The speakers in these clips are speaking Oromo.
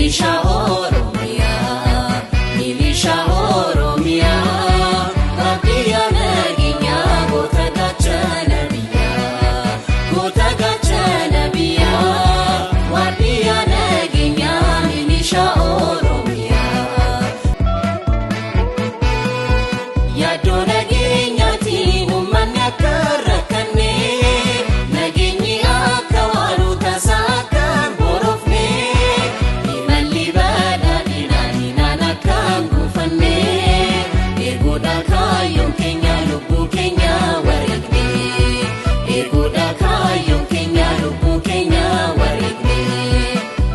Milishaa Oromiyaa, milishaa Oromiyaa, waardiyyaa nageenyaa, goota gaachana biyyaa, goota gaachana biyyaa, waardiyyaa nageenyaa, milishaa Oromiyaa. Yaaddoo nageenyaatiin uummanni akka rakkanne, nageenyi akka waaru tasaa akka hin borofne, imalli badhaadhinaa diinaan akka hin guufanne, eeguudha kaayyoon keenya, lubbuu keenya wareegne, eeguudha kaayyoon keenya, lubbuu keenya wareegne.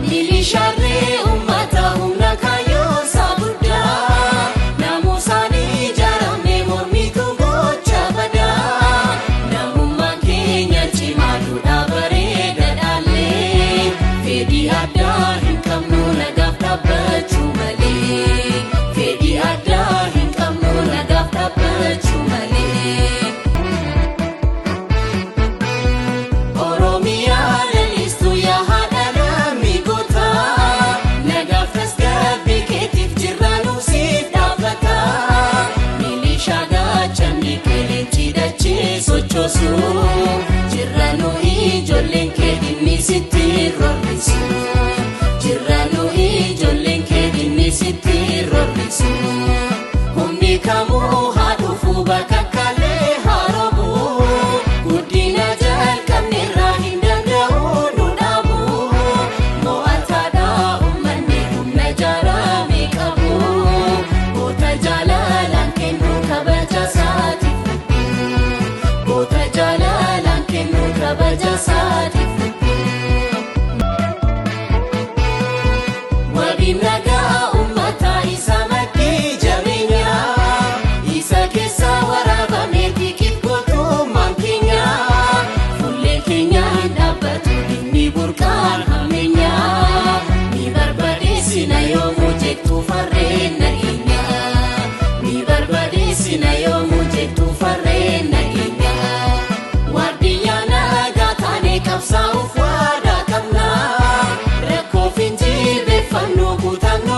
Milishaarree uummata humna kaayyoon isaa guddaa, naamusaan ijaaramne, mormitu gocha badaa, namummaan keenya cimaa, duudhaa bareeda dhaallee, fedhii addaa hin qabnu, nagaaf dhaabbachuu malee, fedhii addaa hin qabnu, nagaaf dhaabbachuu malee. Oromiyaa lalistuu, yaa haadha lammii gootaa, nagaaf tasgabbii keetiif jirra siif dhaabbata. Milishaa gaachanni qilleensi dachee sochoosu, jirra nu ijoolleen kee dinni sitti roorrisu, jirra nu ijoolleen kee dinni sitti roorrisu. Humni kamuu haa dhufu, bakka kaalee haa roobu, guddina jalqabneerraa hin danda'u nu dhaabu. Mo'ataadha uummanni humna jaarame qabu, goota jaalalaan kennu kabaja isaatiif lubbuu, goota jaalalaan kennu kabaja isaatiif lubbuu. Wabiin nagaa uummataa isa maddii jabeenyaa, isa keessa waraabame tikiif gootummaan keenya, fuullee keenya hin dhaabbatu dinni burqaan hammeenyaa, ni barbadeessina yoomuu jeektuu farreen nageenyaa, ni barbadeessina yoomuu jeektuu farreen nageenyaa. Waardiyyaa nagaa taanee qabsaa'uuf waadaa qabna, rakkoof hin jilbeeffannu kutamne.